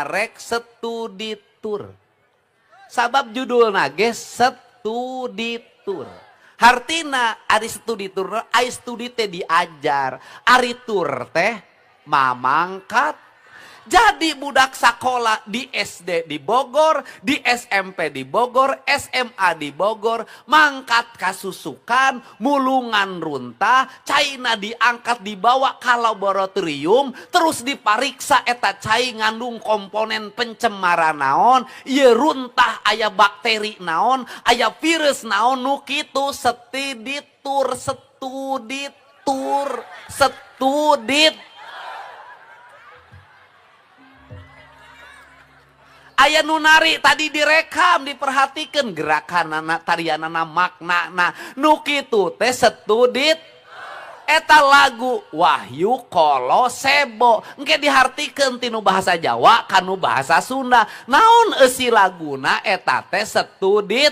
Nyarek studi tour. Sabab judulna ge studi tour. Hartina ari studi tour, ari studi teh diajar, ari tur teh mamangkat. Jadi budak sekolah di SD di Bogor, di SMP di Bogor, SMA di Bogor, mangkat kasusukan, mulungan runtah, caina diangkat dibawa ke laboratorium, terus dipariksa eta cai ngandung komponen pencemaran naon, ieu runtah aya bakteri naon, aya virus naon, nu kitu studi tour, studi tour, studi. Aya nu nari tadi direkam, diperhatikan gerakanana, tarianana, maknana, nu kitu teh studi. Eta lagu Wahyu Kolo Sebo engke dihartikeun tinu bahasa Jawa kanu bahasa Sunda, naon eusi laguna eta teh studi.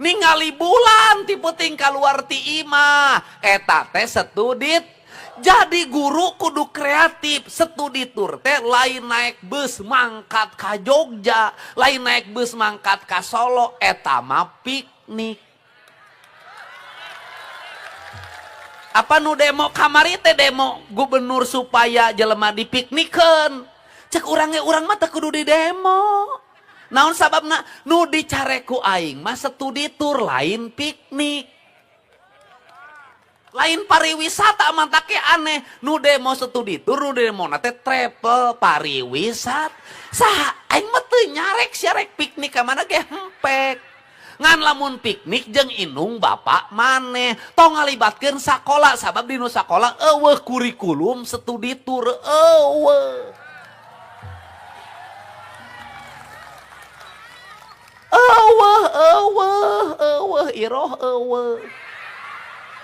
Ningali bulan ti peuting kaluar ti imah eta teh studi. Jadi guru kudu kreatif, studi tour teh lain naik bus mangkat ka Jogja, lain naik bus mangkat ka Solo, eta mah piknik. Apa nu demo kamari teh demo gubernur supaya jelema dipiknikeun. Cek urang ge urang mah teu kudu di demo. Naon sababna? Nu dicareku aing mah studi tour lain piknik. Lain pariwisata mantake aneh. Nu demo studi tour, nu demo na teh travel pariwisata. Saha aing mah teu nyarek sia rek piknik ka mana ge hempek. Ngan lamun piknik jeung indung bapak maneh tong ngalibatkeun sakola, sabab dinu sakola eueuh kurikulum studi tour eueuh. Eueuh eueuh eueuh iroh eueuh.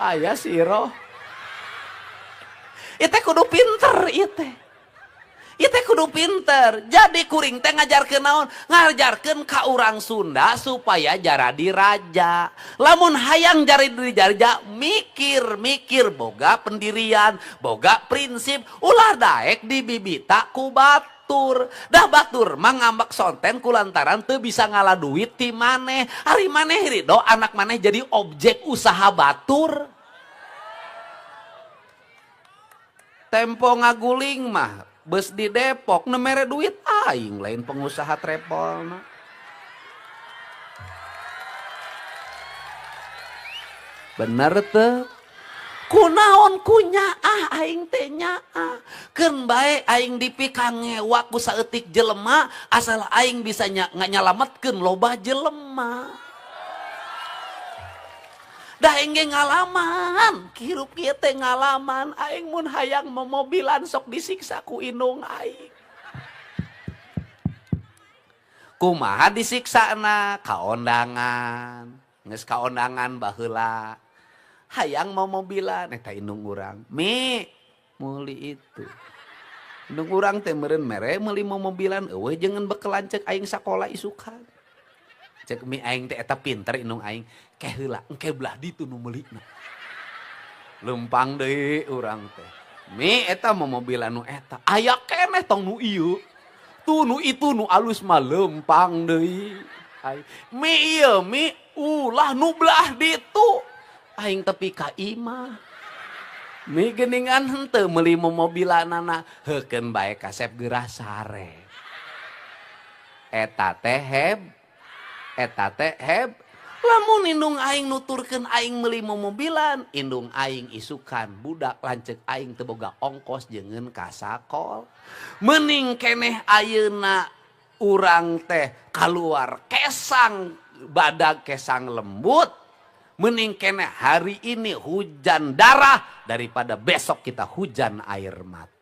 Aya si iroh. Ieu teh kudu pinter ieu teh. Ieu teh kudu pinter. Jadi kuring teh ngajarkeun naon? Ngajarkeun ka urang Sunda supaya jaradi raja. Lamun hayang jaradi raja, mikir-mikir boga pendirian, boga prinsip, ulah daek dibibita ku batur. Dah batur mah ngambek sonten kulantaran teu bisa ngala duit ti maneh. Ari maneh ridho anak maneh jadi objek usaha batur. Tempo ngaguling mah bus di Depok nu mere duit aing lain pengusaha travelna. Bener teu? Kunaon kunyaah aing teh nyaah. Keun bae aing dipikangewa ku saeutik jelema asal aing bisa nyalametkeun loba jelema. Dah aing ge ngalaman, hirup kieu teh ngalaman, aing mun hayang momobilan sok disiksa ku indung aing. Kumaha disiksana? Kaondangan. Geus kaondangan baheula. Hayang momobilan eta indung urang. Mi, meuli itu. Indung urang teh meureun mere meuli momobilan eueuh jeung bekelan ceuk aing sakola isukan. Cek mi aing teh eta pinter indung aing. Ke heula engke belah ditu nu meulina. Lempang deui urang teh. Mi eta momobilan nu eta. Aya keneh tong nu ieu. Tuh nu itu nu alus mah lempang deui. Ai mi ieu mi ulah nu belah ditu. Aing tepi ka imah. Mi geuningan henteu meuli momobilanana, heukeun bae kasep geurah sare. Eta teh heb. Eta teh heb. Lamun indung aing nuturkeun aing meuli momobilan, indung aing isukan budak lanceuk aing teu boga ongkos jeung ka sakol. Mending keneh ayeuna urang teh kaluar kesang badag kesang lembut. Mending keneh hari ini hujan darah daripada besok kita hujan air mata.